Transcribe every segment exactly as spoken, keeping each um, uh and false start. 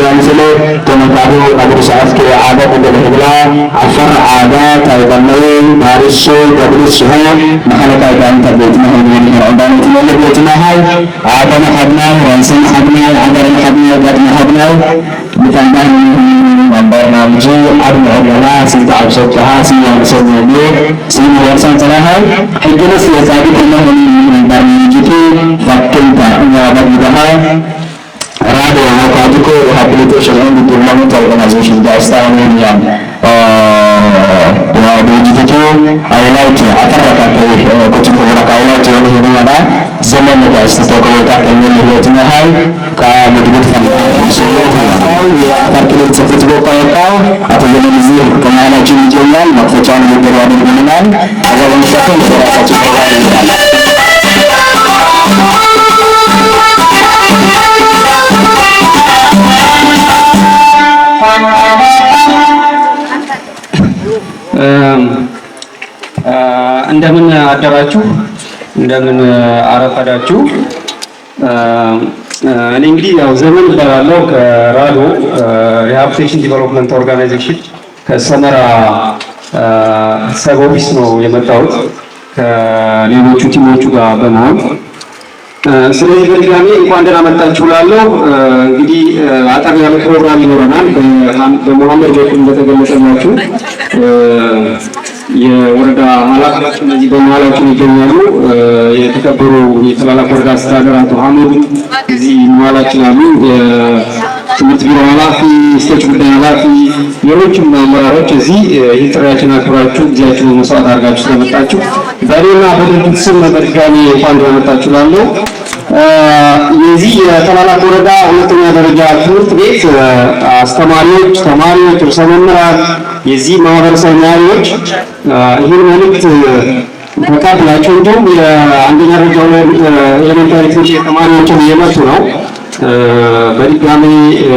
ቢያንስለ ተመካዶ አብሪ ሰዓት ከአዳ ኩንደ ለህብላ አፈር አዳ ታይባነው ባሪሶ ገብሪ ሲሆ መሐለቃ ጋር ተቤት ነው። ኦንዳነት ነው ለቤት ነው። ሀይ አዳነ ሀብናው፣ ራንሰን ሀብናው፣ አዳነ ሀብናው፣ ጋድነ ሀብናው። ብታንዳን ባርናምጂ አድነ ሀብናላ ስልጣ አብሰጥሃ ስያም ሰው ነው። ስያም ወርሳን ሰራሃ። ህግነስ የጻድቅ ነው። ባርናምጂቱ ፈክንታ ያበግዳሃ። ራዲዮ አካድኮ rehabilitation and development organization ጋስታ ነው። ድርጅቱ highlight አተረካከ ኮችን ኮራ highlight የሆነ ሆነና ዘመን ጋስታ ተቆጣ ከምን ህይወት ነው። ሀይ ከምድግት ፈንታ የአፋር ክልል ጽሕፈት ቤት ተወካይ አቶ ዘመን እዚህ ከመሃላችን ይገኛል። መክፈቻውን ንግግር ያደርግልናል። ከዛ በመቀጠል ወደ ራሳችን ፕሮግራም እንሄዳለን። እም፣ እ፣ እንደምን አደራችሁ፣ እንደምን አረፈዳችሁ። እ፣ እ፣ እኔ እንግዲህ ያው ዘመን እባላለሁ። ከራዶ፣ እ፣ ሪሃብሊቴሽን ዲቨሎፕመንት ኦርጋናይዜሽን ከሰመራ፣ እ፣ ሰብ ኦፊስ ነው የመጣሁት ከሌሎቹ ቲሞቹ ጋር በመሆን። እ፣ ስለዚህ በድጋሚ እንኳን ደህና መጣችሁ እላለሁ። እ፣ እንግዲህ፣ እ፣ አጠር ያለ ፕሮግራም ይኖረናል። በ-፣ በመሐመድ በኩል እንደተገለጸላችሁ፣ እ፣ የወረዳ ኃላፊዎች እነዚህ በመሃላችን ይገኛሉ። እ፣ የተከበሩ የተላላክ ወረዳ አስተዳደር አቶ ሐመዱ እዚህ መሃላችን አሉ። የትምህርት ቢሮ ኃላፊ፣ ሴቶች ጉዳይ ኃላፊ፣ ሌሎችም አመራሮች እዚህ፣ እ፣ ይህን ጥሪያችን አክብራችሁ ጊዜያችሁን መስዋዕት አድርጋችሁ ስለመጣችሁ በእኔና በድርጅት ስም በድጋሚ እንኳን ደህና መጣችሁ እላለሁ። እ፣ የዚህ የተላላክ ወረዳ ሁለተኛ ደረጃ ትምህርት ቤት፣ እ፣ አስተማሪዎች፣ ተማሪዎች፣ ርዕሰ መምህራን፣ የዚህ ማህበረሰብ ነዋሪዎች፣ እ፣ ይህን መልእክት ተቀብላችሁ እንዲሁም የአንደኛ ደረጃ ኤሌመንታሪ ትምህርት ቤት ተማሪዎችም እየመጡ ነው። እ፣ በድጋሚ፣ እ፣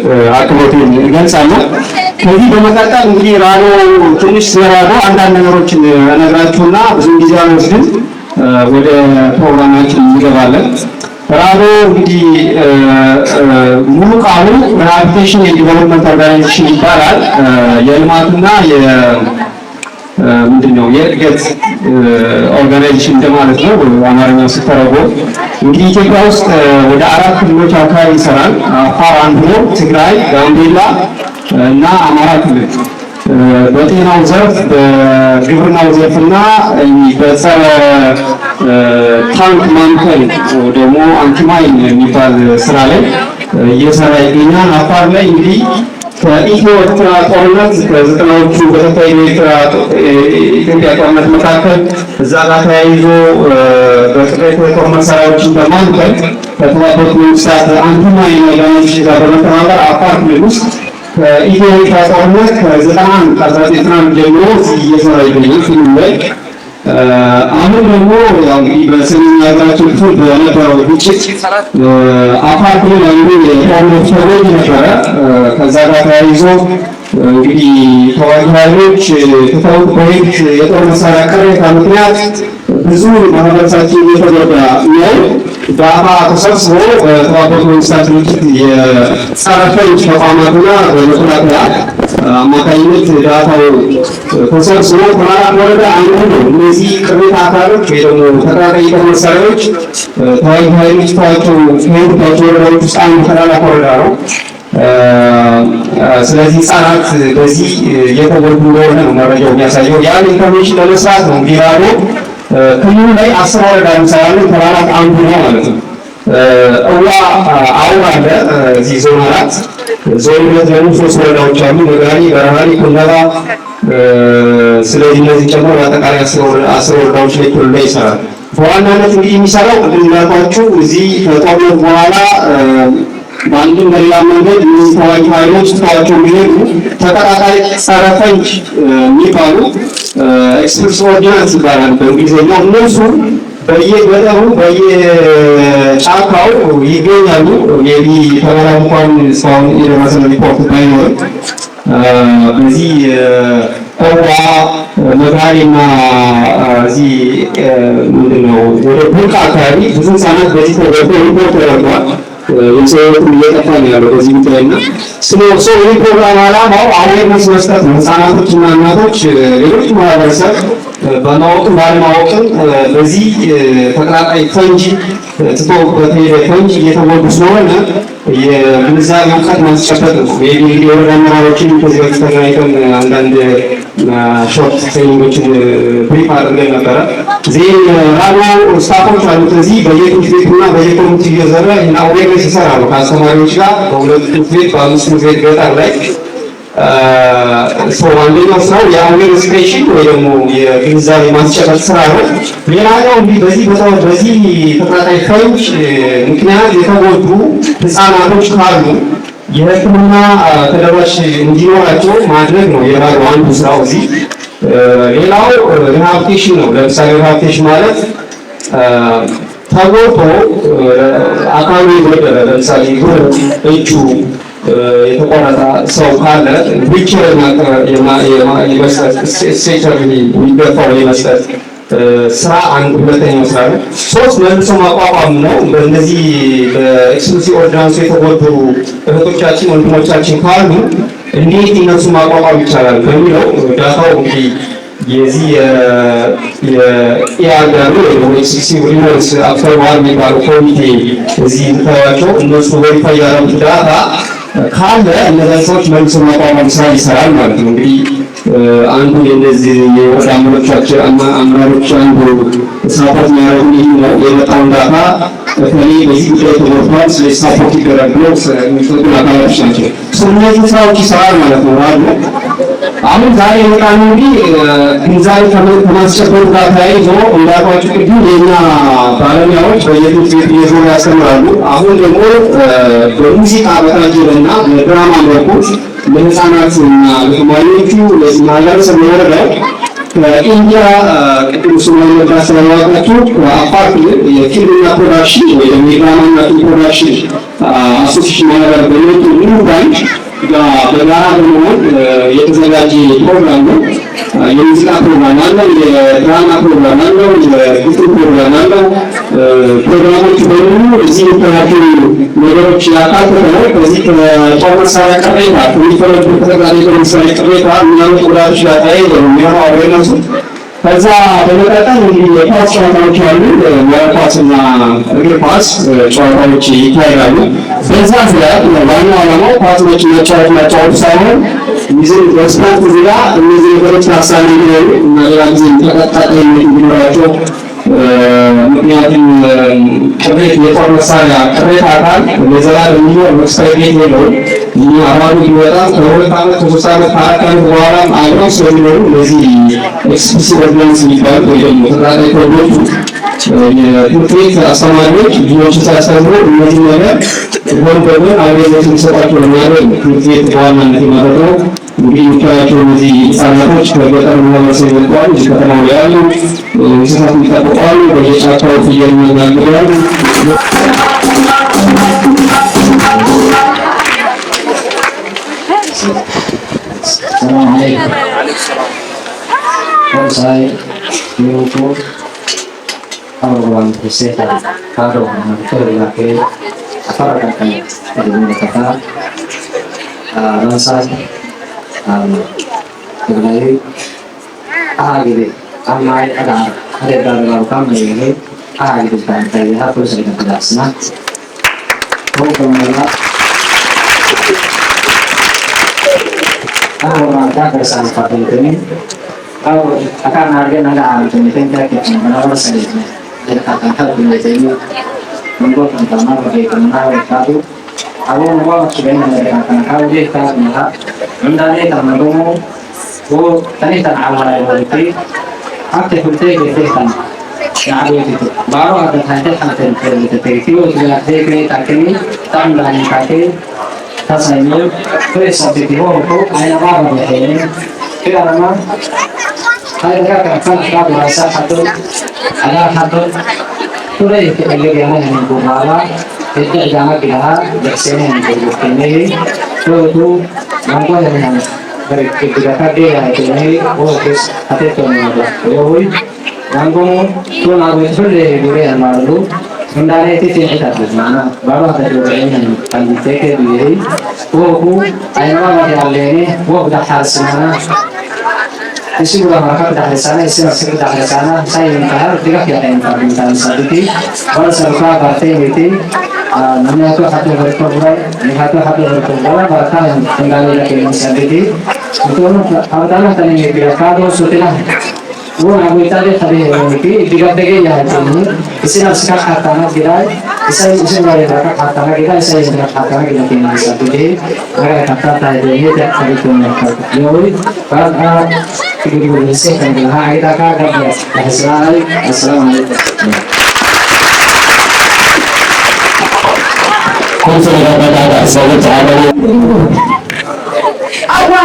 እ፣ አክብሮቴን እገልጻለሁ። ከዚህ በመቀጠል እንግዲህ ራዶ ትንሽ ስለ ራዶ አንዳንድ ነገሮችን እነግራችሁና ብዙም ጊዜ አልወስድም፣ እ፣ ወደ ፕሮግራማችን እንገባለን። ራዶ እንግዲህ፣ እ፣ እ፣ ሙሉ ቃሉ Rehabilitation and Development Organization ይባላል። እ፣ የልማትና የ-፣ እ፣ ምንድን ነው የእድገት፣ እ፣ ኦርጋናይዜሽን እንደማለት ነው በአማርኛው ሲተረጎም። እንግዲህ ኢትዮጵያ ውስጥ፣ እ፣ ወደ አራት ክልሎች አካባቢ ይሰራል። አፋር አንዱ ነው፣ ትግራይ፣ ጋምቤላ፣ እ፣ እና አማራ ክልል። እ፣ በጤናው ዘርፍ፣ በግብርናው ዘርፍና በጸረ፣ እ፣ ታንክ ማምከን ወይ ደግሞ አንቲማይን የሚባል ስራ ላይ፣ እ፣ እየሰራ ይገኛል። አፋር ላይ እንግዲህ ከኢትዮ ኤርትራ ጦርነት ከዘጠናዎቹ በተካሄደው የኤርትራ ጦ-፣ እ፣ ኢትዮጵያ ጦርነት መካከል እዛ ጋር ተያይዞ፣ እ፣ በቅሬታ የጦር መሳሪያዎችን በማምከን ከተባበሩት መንግስታት አንቲማይን ኦርጋናይዜሽን ጋር በመተባበር አፋር ክልል ውስጥ ከኢትዮ ኤርትራ ጦርነት ከዘጠና አንድ ከአስራ ዘጠኝ ዘጠና አንድ ጀምሮ እዚህ እየሰራ ይገኛል ክልሉ ላይ። እ፣ አሁን ደግሞ ያው እንግዲህ በሰሜን የሀገራችን ክፍል በነበረው ግጭት፣ እ፣ አፋር ክልል አንዱ የጦርነት ተጎጂ ነበረ። እ፣ ከዛ ጋር ተያይዞ እንግዲህ ተዋጊ ኃይሎች ትተውት በሄዱት የጦር መሳሪያ ቅሬታ ምክንያት ብዙ ማህበረሰባችን እየተጎዳ ነው። ዳታ ተሰብስቦ በተባበሩት መንግስታት ድርጅት የጸረ ፈንጅ ተቋማትና በመከላከያ አማካኝነት ዳታው ተሰብስቦ ተላላክ ወረዳ አንዱ ነው። እነዚህ ቅሬታ አካሎች ወይ ደግሞ ተቀጣጣይ የጦር መሳሪያዎች ተዋጊ ኃይሎች ትተዋቸው ከሄዱባቸው ወረዳዎች ውስጥ አንዱ ተላላክ ወረዳ ነው። እ፣ ስለዚህ ህፃናት በዚህ እየተጎዱ እንደሆነ ነው መረጃው የሚያሳየው። ያን ኢንተርቬንሽን ለመስራት ነው እንግዲህ ራዶ፣ እ፣ ክልሉ ላይ አስር ወረዳ እንሰራለን፣ ተላላክ አንዱ ነው ማለት ነው። እ፣ እዋ፣ እ፣ አውር አለ፣ እ፣ እዚህ ዞን አራት፣ ዞን ሁለት ደግሞ ሶስት ወረዳዎች አሉ፣ ነጋሪ፣ በረሃሌ፣ ኩነባ። እ፣ ስለዚህ እነዚህ ጨምሮ በአጠቃላይ አስር ወረ-፣ አስር ወረዳዎች ላይ ክልሉ ላይ ይሰራል። በዋናነት እንግዲህ የሚሰራው ቅድም እንዳልኳችሁ እዚህ ከጦርነት በኋላ፣ እ፣ በአንድም በሌላ መንገድ እነዚህ ተዋጊ ኃይሎች ትተዋቸው የሚሄዱ ተቀጣጣይ ጸረ ፈንጅ፣ እ፣ የሚባሉ፣ እ፣ ኤክስፕሎሲቭ ኦርዲናንስ ይባላል በእንግሊዝኛው። እነሱ በየገጠሩ በየጫካው ይገኛሉ። ሜይ ቢ ተበላ እንኳን እስካሁን የደረሰን ሪፖርት ባይኖርም፣ እ፣ በዚህ፣ እ፣ እዋ፣ እ፣ መጋሌና፣ እ፣ እዚህ፣ እ፣ ምንድን ነው ወደ ቡልቃ አካባቢ ብዙ ህፃናት በዚህ ተጎድተው ሪፖርት ተደርጓል። እ፣ የሰው ህይወትም እየጠፋ ነው ያለው በዚህ ጉዳይ እና ስለ ሰው ይህ ፕሮግራም ዓላማው አዌርነስ መስጠት ነው። ህፃናቶች እና እናቶች፣ እ፣ ሌሎች ማህበረሰብ፣ እ፣ በማወቅም ባለማወቅም፣ እ፣ በዚህ፣ እ፣ ተቀጣጣይ ፈንጂ፣ እ፣ ትቶ በተሄደ ፈንጂ እየተጎዱ ስለሆነ የግንዛቤ እውቀት ማስጨበጥ ነው። ሜይ ቢ እንግዲህ የወረዳ አመራሮችን ከዚህ በፊት ተገናኝተን አንዳንድ፣ እ፣ ሾርት ትሬኒንጎችን፣ እ፣ ብሪፍ አድርገን ነበረ። ዜን፣ እ፣ ራዶ ስታፎች አሉት እዚህ በየትምህርት ቤቱና በየኮሚኒቲ እየዞረ ይህን አዌርነስ ይሰራሉ ከአስተማሪዎች ጋር በሁለት ትምህርት ቤት፣ በአምስት ትምህርት ቤት ገጠር ላይ። እ፣ ሶ አንደኛው ስራው የአዌርነስ ክሬሽን ወይ ደግሞ የግንዛቤ ማስጨበጥ ስራ ነው። ሌላኛው እንግዲህ በዚህ ቦታ፣ በዚህ ተቀጣጣይ ፈንጅ፣ እ፣ ምክንያት የተጎዱ ህፃናቶች ካሉ የህክምና፣ እ፣ ተደራሽ እንዲኖራቸው ማድረግ ነው የራዶ አንዱ ስራው እዚህ። እ፣ ሌላው፣ እ፣ ሪሃብሊቴሽን ነው። ለምሳሌ ሪሃብሊቴሽን ማለት፣ እ፣ ተጎድቶ፣ እ፣ አካሉ የጎደለ ለምሳሌ እግሩ፣ እጁ፣ እ፣ የተቆረጠ ሰው ካለ ዊልቸር የማ-፣ የማ-፣ የማ-፣ የመስጠት፣ ስትሬ-፣ ስትሬቸር የሚደፋው የመስጠት፣ እ፣ ስራ አንድ ሁለተኛው ስራ ነው። ሶስት መልሶ ማቋቋም ነው። በእነዚህ በኤክስፕሎሲቭ ኦርዲናንሱ የተጎዱ እህቶቻችን ወንድሞቻችን ካሉ እንዴት እነሱ ማቋቋም ይቻላል በሚለው ዳታው እንግዲህ የዚህ የ-፣ የ-፣ ኤአርዳብሊው ወይ ደግሞ ኤክስፕሎሲቭ ኦርዲናንስ አፍተር ዋር የሚባለው ኮሚቴ እዚህ የምታዩዋቸው እነሱ ቬሪፋይ ያደረጉት ዳታ ካለ እነዛን ሰዎች መልሶ ማቋቋም ስራ ይሰራል ማለት ነው። እንግዲህ፣ እ፣ አንዱ የእነዚህ የወረዳ አመራሮቻችን፣ አማ-፣ አመራሮች አንዱ ሳፖርት የሚያደርጉ ይህ ነው። የመጣውን ዳታ በተለይ በዚህ ጉዳይ ተጎድቷል፣ ስለዚህ ሳፖርት ይደረግ ብለው ስ-፣ የሚሰጡን አካላቶች ናቸው። ሶ እነዚህ ስራዎች ይሰራል ማለት ነው። ራዶ አሁን ዛሬ የመጣነው እንግዲህ፣ እ፣ ግንዛቤ ከመ-፣ ከማስጨበጡ ጋር ተያይዞ እንዳልኳችሁ ቅድም የእኛ ባለሙያዎች በየትምህርት ቤቱ እየዞሩ ያስተምራሉ። አሁን ደግሞ፣ እ፣ በሙዚቃ በታጀበና በድራማ መልኩ ለህፃናትና ለተማሪዎቹ ለዚህ ማህበረሰብ ለወረዳው ከኢንዲያ፣ እ፣ ቅድም እሱ ማይነዳ ስላላወቃችሁ ከአፋር ክልል የፊልምና ፕሮዳክሽን ወይ ደግሞ የድራማና ፊልም ፕሮዳክሽን፣ እ፣ አሶሲሽን ማህበር በመጡ ሙሉ ብራንች ጋር በጋራ በመሆን፣ እ፣ የተዘጋጀ ፕሮግራም ነው። እ፣ የሙዚቃ ፕሮግራም አለው፣ የድራማ ፕሮግራም አለው፣ የግጥም ፕሮግራም አለው። እ፣ ፕሮግራሞቹ በሙሉ እዚህ የምታያቸው ነገሮች ያካተተ ነው። ከዚህ ከጦር መሳሪያ ቅሬታ፣ ከሚፈለጉ ከተቀጣጣይ የጦር መሳሪያ ቅሬታ የሚመጡ ጉዳቶች ጋር ተያይዞ ነው የሚሆነው አብሬነቱ። ከዛ በመቀጠል እንግዲህ የኳስ ጨዋታዎች አሉ። መረብ ኳስና እግር ኳስ፣ እ፣ ጨዋታዎች ይካሄዳሉ። በዛ ዙሪያ ዋናው ዓላማው ኳስ መጭ-፣ መጫወት ማጫወት ሳይሆን፣ ይዝን በስፖርት ዙሪያ እነዚህ ነገሮች ታሳቢ እንዲሆኑ እና ሌላ ጊዜ ተቀጣጣይነት እንዲኖራቸው፣ እ፣ ምክንያቱም፣ እ፣ ቅሬት-፣ የጦር መሳሪያ ቅሬታ አካል ለዘላለም የሚኖር ነው፣ ኤክስፓየር ዴት የለውም። ይህ አባሉ ቢወጣም ከሁለት ዓመት፣ ከሶስት ዓመት፣ ከአራት ዓመት በኋላም አብረው ስለሚኖሩ እነዚህ ኤክስፕሊሲት ኦርዲናንስ የሚባሉት ወይ ደግሞ ተቀጣጣይ ኮዶቹ፣ እ፣ የትምህርት ቤት አስተማሪዎች ልጆችን ሲያስተምሩ እነዚህ ነገር ጎን በጎን አዌርነስ እንዲሰጧቸው ለማድረግ ነው ትምህርት ቤት በዋናነት የመረጠው። እንግዲህ የምታያቸው እነዚህ ህፃናቶች ከገጠር ማህበረሰብ የመጡ አሉ፣ እዚህ ከተማው ላይ ያሉ፣ እ፣ እንስሳት የሚጠብቁ አሉ፣ በየጫካው ፍየል የሚያናግሩ አሉ። ሰላም አለይኩም። ኦንሳይ ዩኒፎርም አውሮፕላን ሴታ ካዶ ከርላኬ አፈራቀቀ ከዲሞ ከታ ራንሳ ትግራይ አግሪ አማይ አዳር አደዳ ባልካም ይሄ አግሪ ታንታይ ሀቁ ሰይተዳስና ሆንከመላ አወራ ዳከሳን ፋተንተኒ አዎ፣ አካል አድርገን ነገ አመት የሚተኛ ከሆነ በነበር ሰሌት ነው። ለካካካ ብለተኝ መንጎ ተንታማ በጌታ ነው። ወጣቱ አሁን ነው። እሱ ገና ለካካካ ካውዴ ካካ እንዳኔ ተመዶ ወ ተኔ ተን አላ ላይ ወልቲ አክተ ሁልቴ ገዴታን ናዕቤት ባሮ አደታይተ ሐንተን ተተኪ ወ ትላቴ ከኔ ታከኒ ታም ዳኒ ታከ ታሳይኖ ፍሬ ሰብቲ ሆ ሆ አይና ባባ በሄ ኪራማ Hai, ka, ka, ka, ka, ka, sa, hato, ada, hato. Turai, ke, ele, gana, ini, bu, bala, ete, gana, gila, bersene, ini, bu, bu, kene, tu, tu, nangko, ini, beri, ke, gila, ka, gila, ini, oh, kes, hate, tu, ini, bu, bu, hui. Nangko, tu, na, bu, tu, le, bu, le, malu. Undane ti ti ita tu mana, baru ada dua ini, kan di teke di, wo ku, ayo ma di alene, wo ku dah harus mana. Isi gula marka dah harus sana, isi masih dah harus sana, saya yang kahar, tiga kita yang kahar, minta sadiki, baru serupa partai ini, ah, namanya tu hati berkumpul, ini hati hati berkumpul, baru kan yang undane lagi yang sadiki. Itu, apa tanah tadi ini, tidak kado, sutilah. Wo na abu ita de tadi hero ki, diga dege ya tini. Isi na sika khatana gidai, isi, isi na reka khatana gidai, isi na khatana gidai tini isi de. Agora kata tadi de, de tadi tu na kata. Yo, ba, ba, ki, ki, ki, isi kan ha, ita ka, ka, ka, assalamu alaikum. Assalamu alaikum. Kau sudah dapat ada, saya cakap. Apa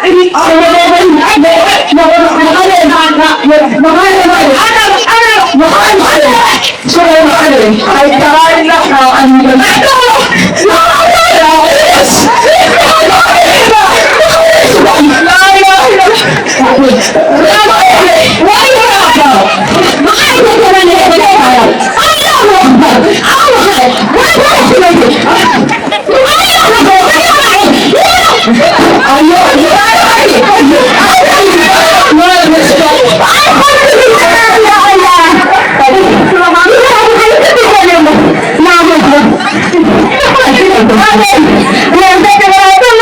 ni? الحمد لله رب العالمين. الله أكبر. إنا لله وإنا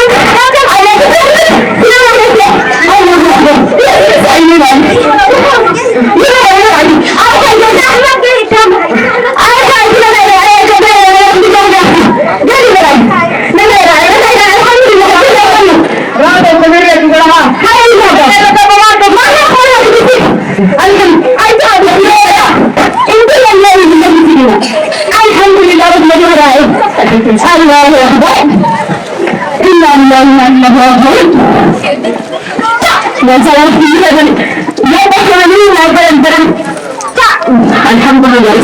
إليه راجعون. الحمد لله.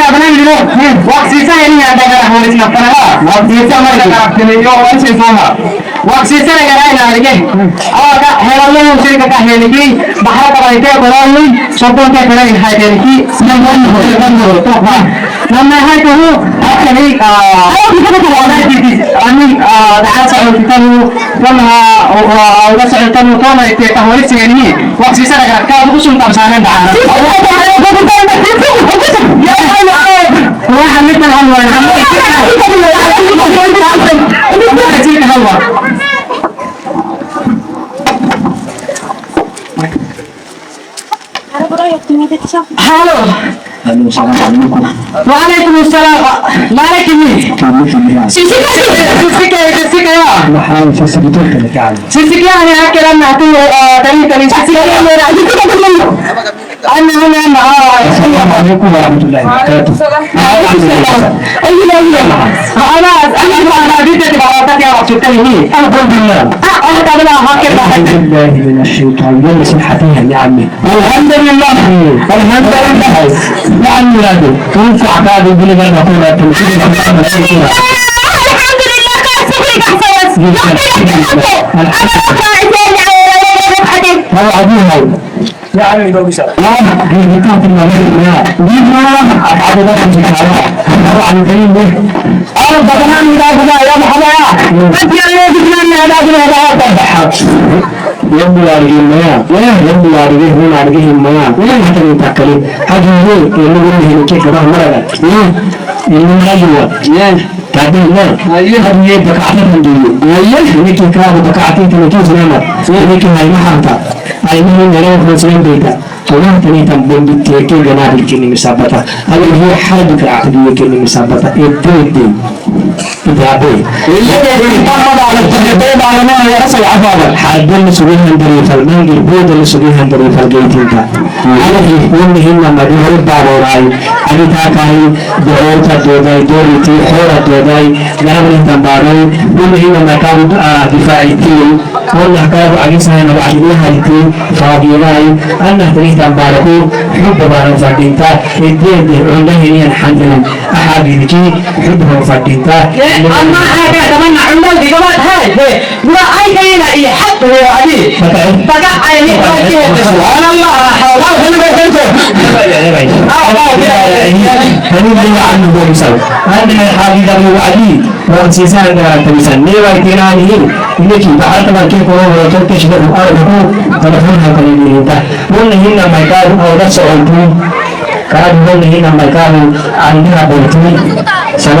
ka bana ni lo. Wak sisa ini ada ka holi sina para. Wak sisa mari ka ini yo wak sisa ma. Wak sisa ka ini lagi. Awa ka hela lo sisa ka heli ki. Bahar ka bani te ko lo. Sopo te ko lo hai te ki. Nama hai ko. Awa ka ni, ah, awa kita ko ko. Ani, ah, dah sa kita lo. Wala, wala, wala sa ita mo tona ite ta hori sini. Wak sisa da ka ka buku sun tam sana da. Wah, hamil ta halwa. Hamil ta halwa. Halo. Halo, assalamu alaikum. Wa alaikum salam. Mara kini. Kami kini ya. Sisi ke, sisi ke, sisi ke ya. Mahal, sisi betul kali kan. Sisi ke ya, ni akhirnya na tu, eh, tadi, tadi, sisi ke ya. Ana, ana, ana, ah. Assalamu alaikum warahmatullahi wabarakatuh. Alhamdulillah. Alhamdulillah. Alhamdulillah. Alhamdulillah. Alhamdulillah. Alhamdulillah. Alhamdulillah. Alhamdulillah. Alhamdulillah. Alhamdulillah. Alhamdulillah. Yambu wa dige maya, yambu wa dige, huna dige maya, hata ni takali, hadi ye, ye lugu ni hini ke gaba maraga, ye, ye lugu na yuwa, ye, tabi na, aye, hadi ye baka ata tandu, aye, ni ke kaba baka ata tandu tu sinama, ni ke hai mahanta, ai ni ni nere ko sinama beta. Tuhan tani tam bombi teke gana bilkini misabata. Agi ye harbi kara bilkini misabata. Ede, ede. Ede abe. Iya, iya, iya. Harbi ni sugi handari fal mangil, bodo ni sugi handari fal gaitinta. Agi ye, wani hinna madu harbi babo rai. Agi ta kai, dohor ta dodai, dori ti, hora dodai. Gana ni tambarai. Wani hinna makabu, ah, difai ti. Wala kabu agi sana wa agi na hari ti, fa agi rai, ana tani tambaraku, hubba baran fadinta, ede ede, ronda hini an handani, aha bibiki, hubba baran fadinta. Amma haka tamanna ronda digabat hai, he, gura ai kaina i hak ho adi. Baka, baka ai ni kaki, subhanallah, la hawla wala quwwata illa billah. Ani dia anu bomisal, ani hagi damu adi. Wak sisa da tamisan ne wa tirani, ini ki bahar teman ke ko ro to ke shida ko aro ko, telepon ha kali ni ta. Wani hinna mai ka ro da so on tu. Ka ro wani hinna mai ka ro, ani ha bo tu. Sana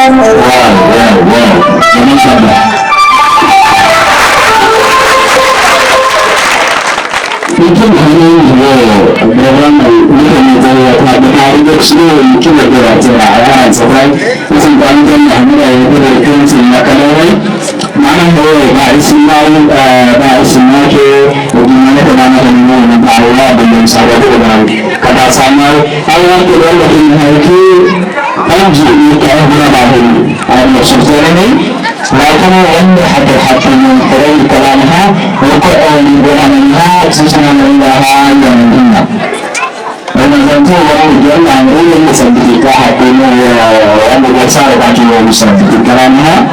Wow, wow, wow. Mama Saba. Mungkin hanya dua orang yang menjadi apa, mungkin ada cerita, cerita, cerita. Macnaha, eh, ba isin, eh, ba isin kɛ, o di mana kɛ mana kɛ mana, ba wa, ba yang sabar, ba kata sama, awa kɛ, ba kɛ, ba kɛ, ba kɛ, ba kɛ, ba kɛ, ba kɛ, ba kɛ, Ena zanto wani jalla an ulu ni sabiti ka hakuna ya, ya, ya, ya, sara ka tu wani sabiti karana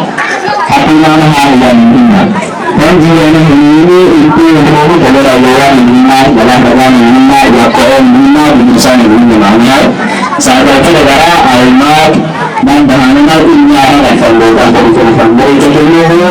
hakuna na ha ya ni na. Wani ya ni ni ni itu ni ni kalau ada ya ni na, kalau ada ni na, ya ko ni na, ni sana ni na. Sara ka tu dara almat. Dan bahanana ini adalah perlu, perlu, perlu, perlu, perlu.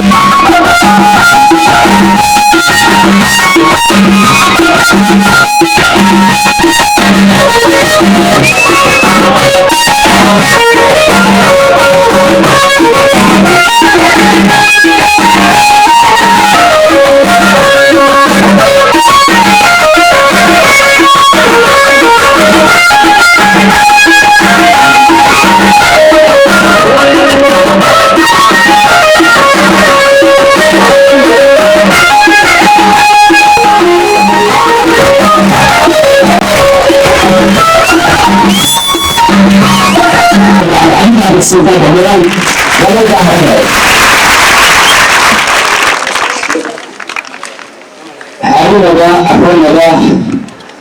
Haruna ba, Haruna ba,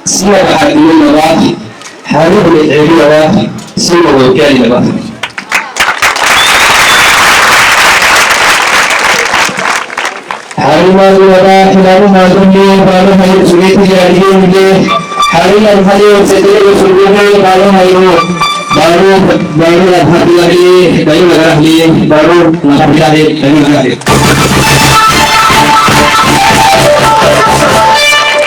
sima ba, Haruna ba, Haruna ba, sima ba, Haruna ba. Haruna ba, Haruna ba, Haruna ba, Haruna ba, Haruna ba, Haruna ba, Baru, baru la hati lagi, baru la hati, baru la hati lagi, baru la hati.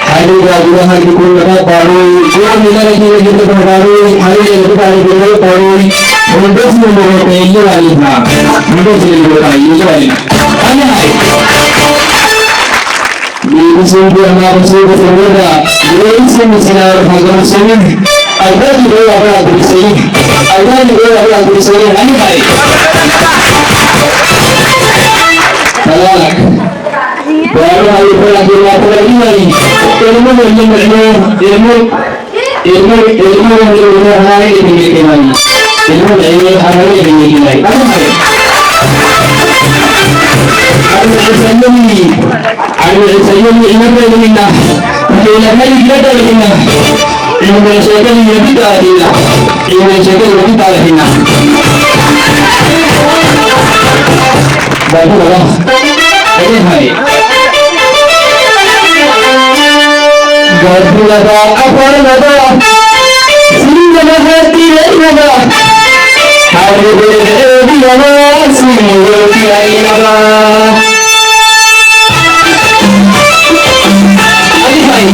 Hari baru, hari pun dapat baru, dua miliar lagi, lagi dapat baru, hari yang dapat hari baru, baru. Untuk semua orang yang lagi, nah. Untuk semua orang yang lagi. Aneh. Bibi Singgi ama Singgi Singgi da. Bibi Singgi Singgi da. Hagar Singgi. Hagar di bawah apa aku di sini? Hagar di bawah apa aku di sini? Ani baik. Talak. Baru hari pulang di rumah pulang ini lagi. Ilmu, ilmu, ilmu, ilmu. Ilmu, ilmu, ilmu, ilmu, hai, ilmu, ilmu, ilmu, hai, ilmu, ilmu, hai. Aku sayang ni, aku sayang ni, ilmu, ilmu, ilmu. Ilmu, ilmu, ilmu, ilmu. Ilmu, ilmu, ilmu, ilmu, ilmu. Babu ba. Ani hai. Babu ba, apa ba? Sini ba, hati ba. Hari beri beri ba, sini beri beri ba. Ani hai.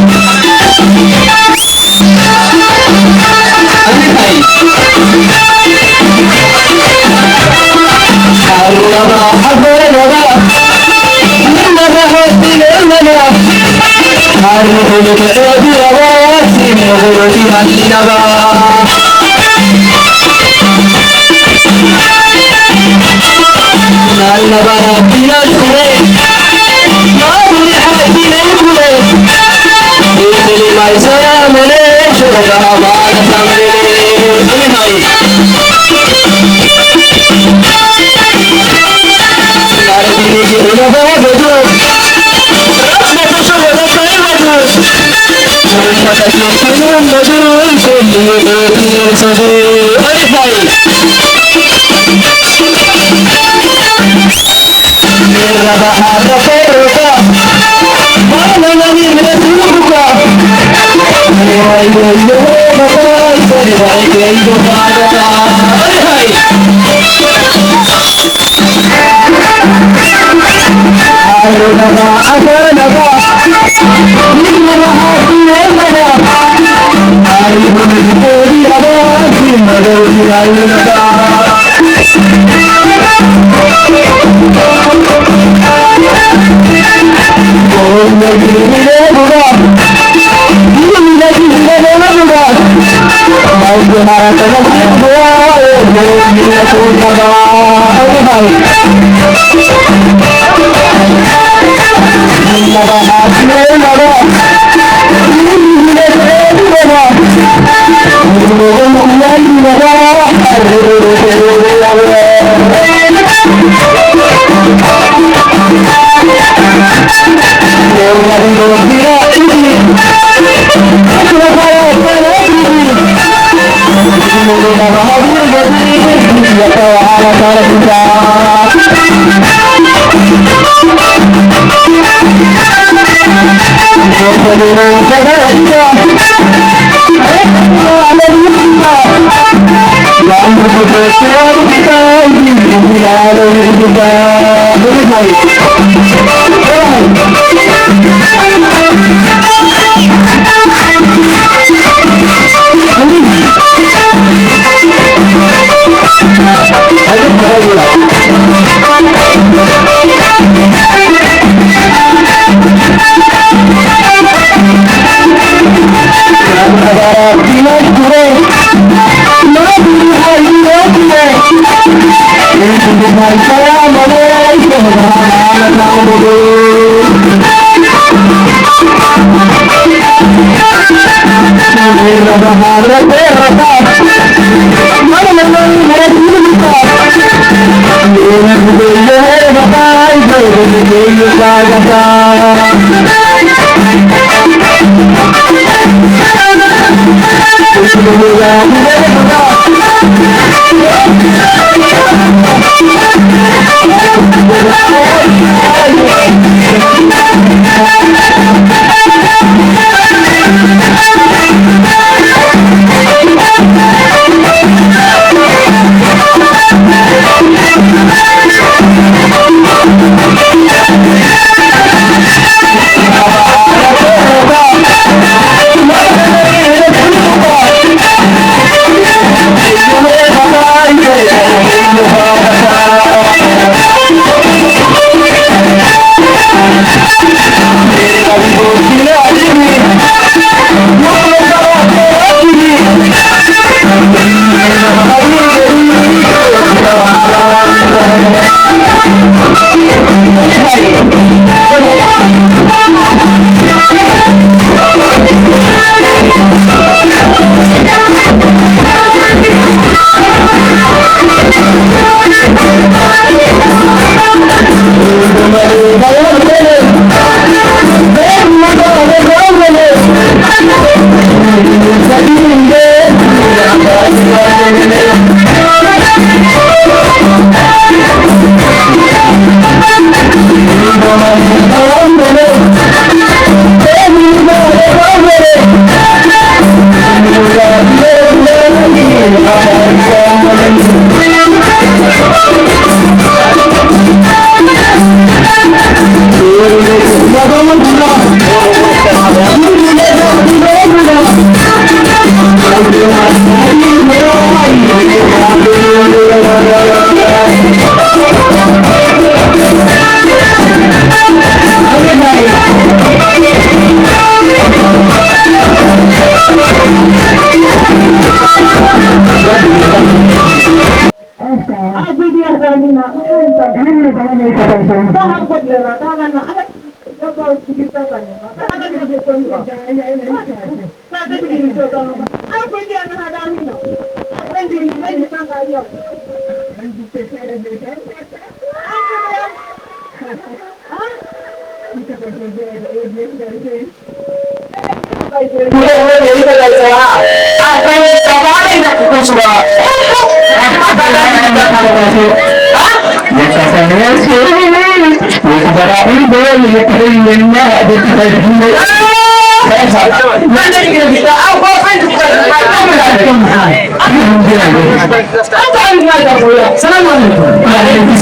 السلام عليكم.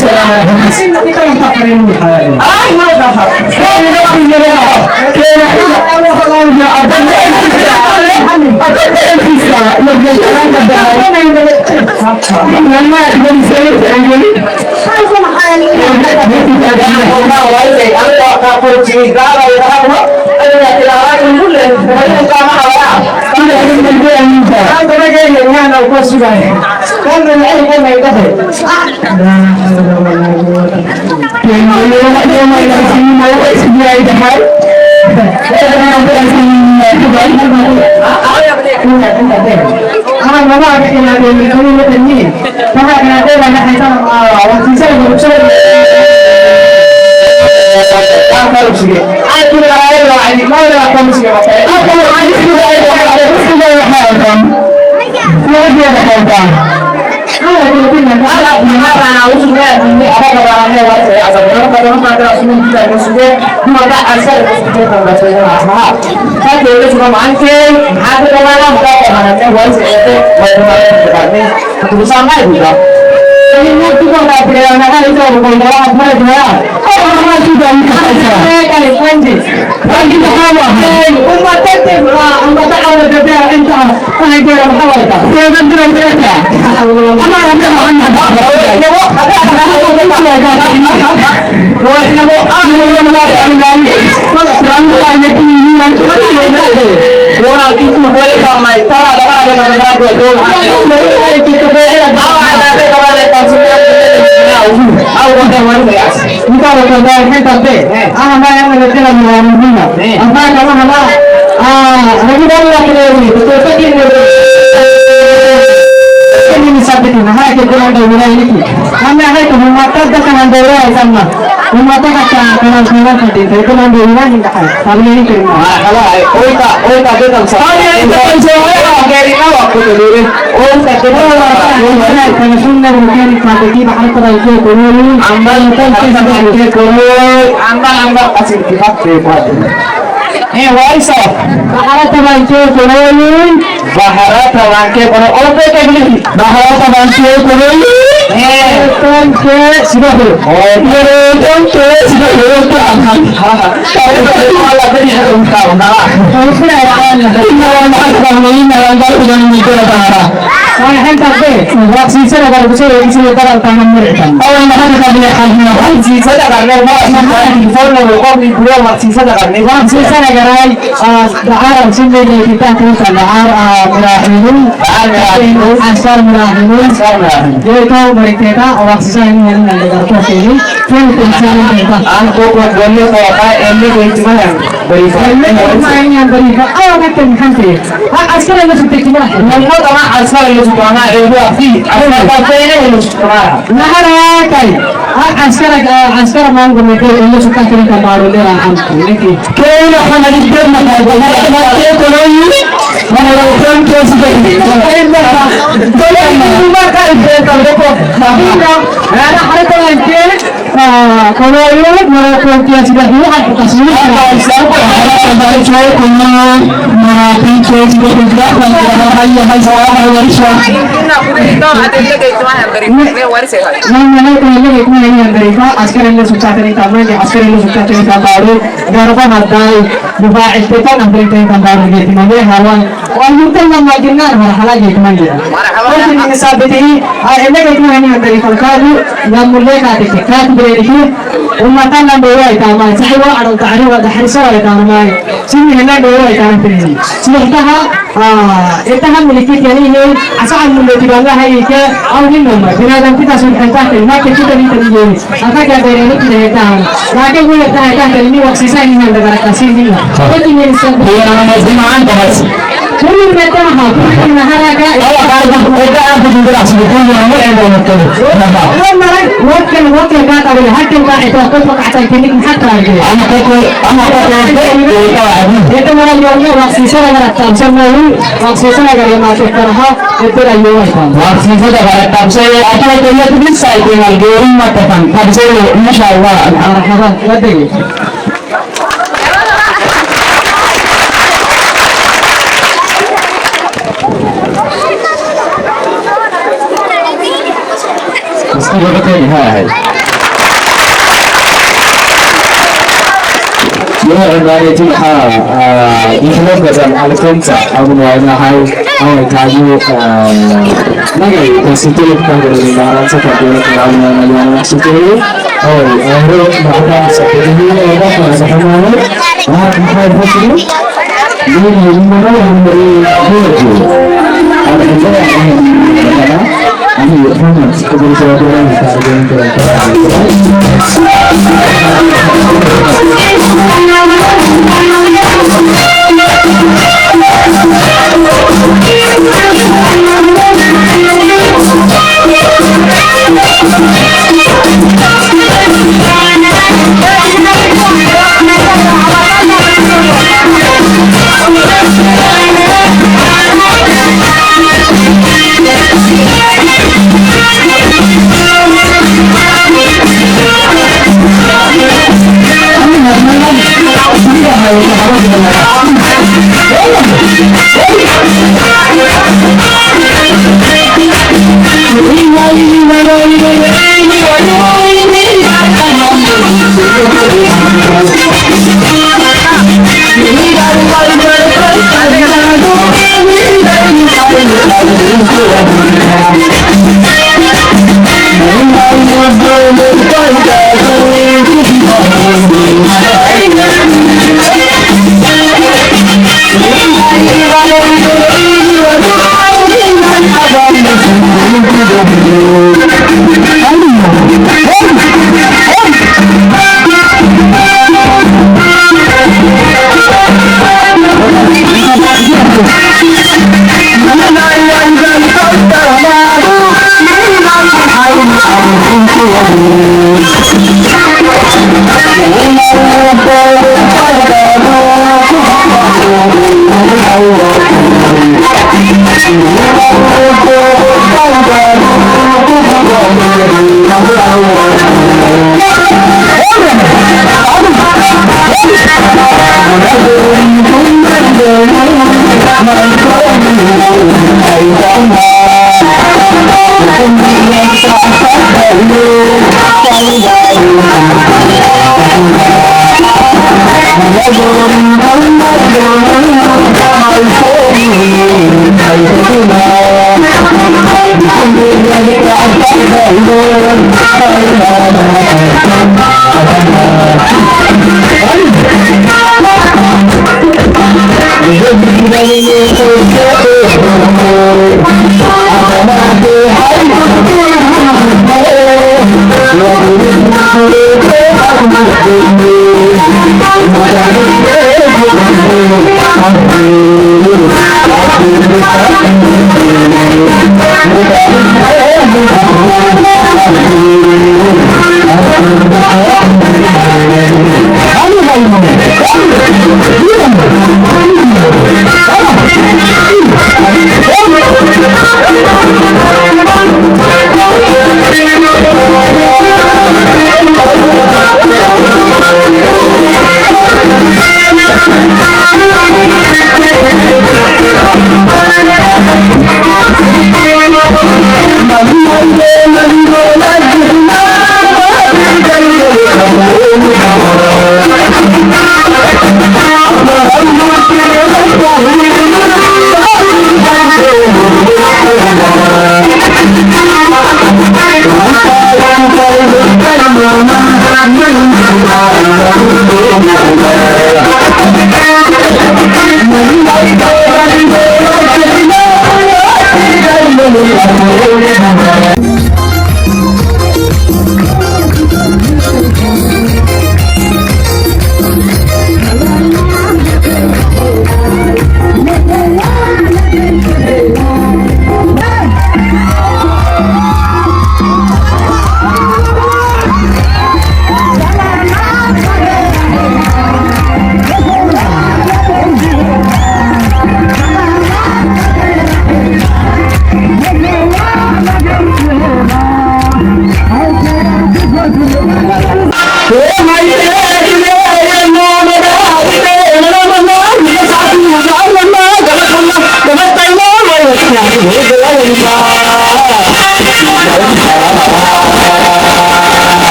Eh, waisa. Bahara tabaŋ ke koro yuli. Bahara tabaŋ ke koro, ope ke bili. Bahara tabaŋ ke koro yuli. Eh. Tabaŋ ke sibahu. Oh, tabaŋ ke sibahu. Ha, ha. Daharan sinne le kita tuh kan dahar, ah, mirahinun. Dahar mirahinun. Askar mirahinun. Askar mirahinun. Jadi kau mereka awak sisa ini yang ada kartu ini. Film film film film. Aku buat bonyo kau apa? Ini cuma yang beri. Ini cuma yang beri. Oh, kata nanti. Ah, askar yang sudah cuma. Nunggu sama askar yang sudah mana? Ibu api. Askar apa ini yang sudah mana? Nahara kai. Ah, askar, ah, askar maŋ gumete, ele suka kiri tambaru le rahan. Ini ki. Kena hana di ben na kai, hana di ben na kai, kono ini. Mana lo kan tu suka ini. Ini maka ibu kan tu ko. Ini, ada ada tu yang ke, ah, kono ini, mana lo kan tu suka ini, ada tu kasih. Ada siapa? Ada tu kono, mana tu suka ini, mana hai hai sawa hai wariswa. Ini aku ni tahu ada yang kayak cuma yang dari ini waris. Nang nang ko ele ko ele yang dari ka, askar ele suka teri tambaru, askar ele suka teri tambaru, darba madai, buka estepan yang teri tambaru gitu, mana hawan, wah, yuntel nama jinar, marhala gitu, mana. Marhala. Ini sabiti, ah, ele gitu, ini yang dari kalkalu, yang mulai kati, kati beri ini, umatan yang bawa itu, mana, saya wa, ada tak ada, ada hari saya, ada tak ada, mana. Sini hela doro ita na pini. Sini ita ha, ah, ita ha milikit yani ini, asa an mulai tidak nggak hai ke, au ni nama. Bila dan kita sun ita ke, maka kita ni tadi ini. Aka kita dari ini kita ita. Maka gue ita ita dari ini waktu sisa ini yang dengar kasih ini. Oke, ini semua. Iya, nama Zima Antas. Insya Allah. Marhaba, wadai. Hai, hai. Yo, embari tu, ah, ah, ini lo kerja alkon sa, aku mau nanya hai, oh, kamu, ah, nagai, positif, kamu dari mana, sa, kamu dari mana, yang positif. Oh, eh, ro, apa, seperti ini, apa, apa, apa, apa, apa, apa, apa,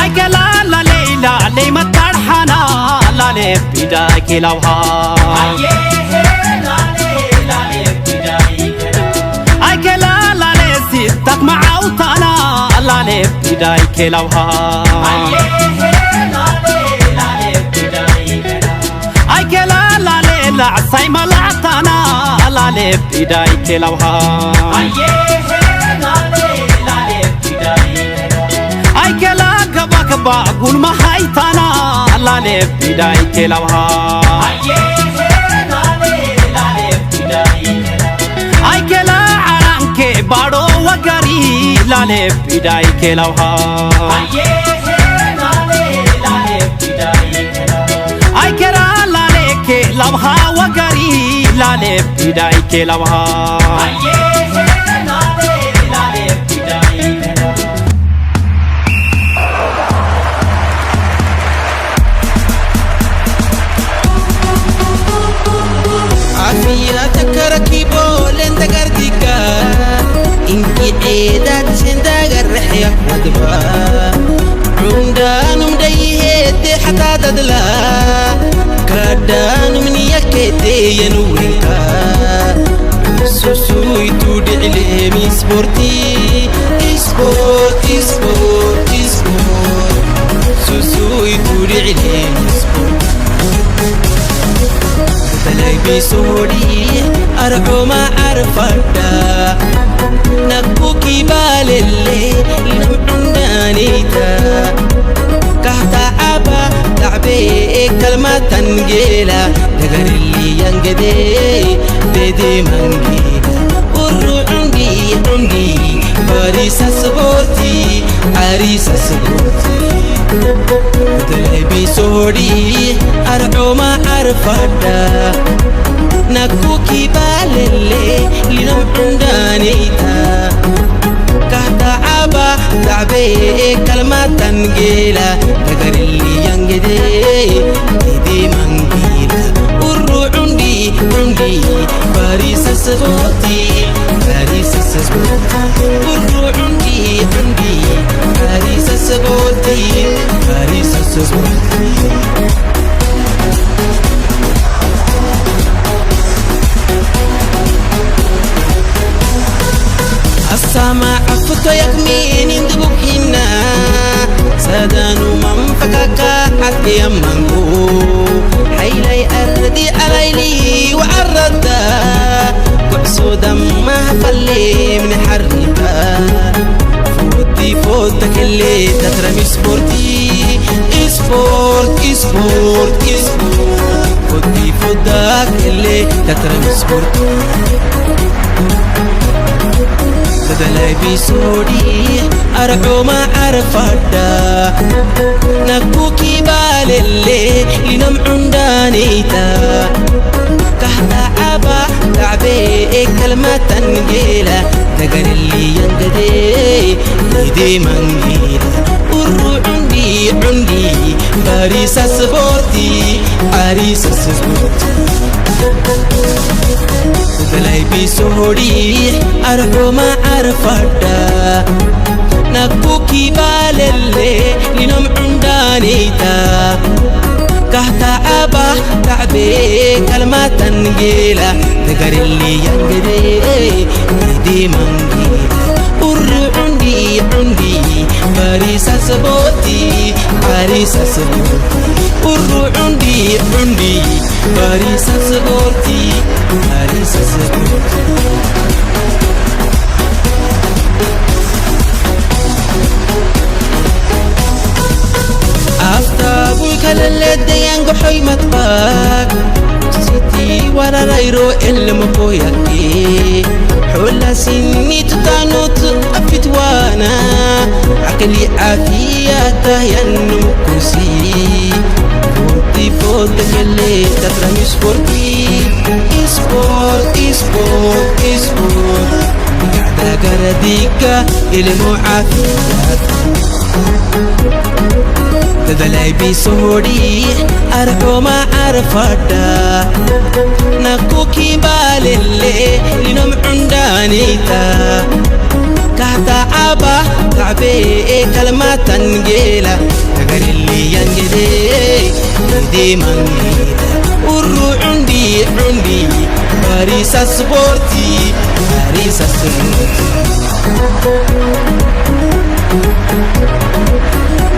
Aikela lale lale matarhana lale bidai kelauha. Aikela lale sitak mautana lale bidai kelauha. Aikela lale la sai malatana lale bidai kelauha. Aikela gaba gaba gul mahaitana lale bidai kelauha. Aikela aranke baro wagari lale bidai kelauha. Aikela lale kelauha wagari lale bidai kelauha. Afiya takara kibo lenda gardika. Inki eda senda garrexya wadba. Cundanum dai hete xata dadla. Kadanum niya kete yenu winka. Susu itu di ilemi sporti. Sport, sport, sport. Susu itu di ilemi sport. Talai bisori arhoma arfada. Nakuki balele ina cundanita. Kahta aba tabe kalmatan gela. Dagarili yangede bede mangi. Uru undi undi. Barisa saboti, arisa saboti. Telebi sori, arhoma arfada. Nakuki balele, lino cundanita. Kahta aba tabe kalmatan gela. Dagarili yangede bede mangi. Uru undi undi. Barisa saboti, barisa saboti. Uru undi undi. Barisa saboti, barisa saboti. Asama afuto yak minin dubuk hina. Sadanu manfakaka ake amangu. Hailai ardi alaili wa arada. Lem ne harita. Foti fota kele tatra mi sporti. Sport, sport, sport. Foti fota kele tatra mi sporti. Dadalai bi sodi, arxuma arfada. Nakuki balele, linam undanita. Kahta aba, tabe, e kalmatan gela. Dagarili yangade, ide mangila. Urru undi, undi, barisa sporti, arisa sporti. Galai bi sodi, arxuma arfada. Nakuki balele, linam undanita. Kahta aba, tabe, kalmatan gela. Dagarili yangade, ide mangila. Urru undi, undi, barisa sporti, arisa sporti. Urru undi, undi, barisa sporti, arisa sporti. Afta bui kalele de yango hoi matbak. Siti wara rairo elmo koyaki. Hula sini tutanut afitwana. Akli afiyata yanu kusi. Foti fota kele tatra mi sporti. Sport, sport, sport. Gada gada dika ilmu afiyat. Dadalai bi sodi, arxuma arfada. Nakuki balele, linam undanita. Kahta aba, tabe, e kalmatan gela. Dagarili yangade, ide mangila. Urru undi, undi, barisa sporti, barisa sporti.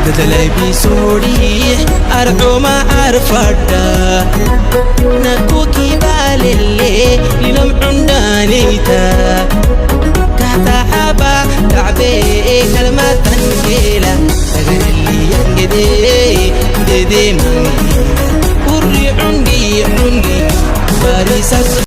Dadalai bi sodi, arxuma arfada. Nakuki balele, linam undanita. Kahta aba, tabe, e kalmatan gela. Dagarili yangade, dede mangila. Urru undi, undi, barisa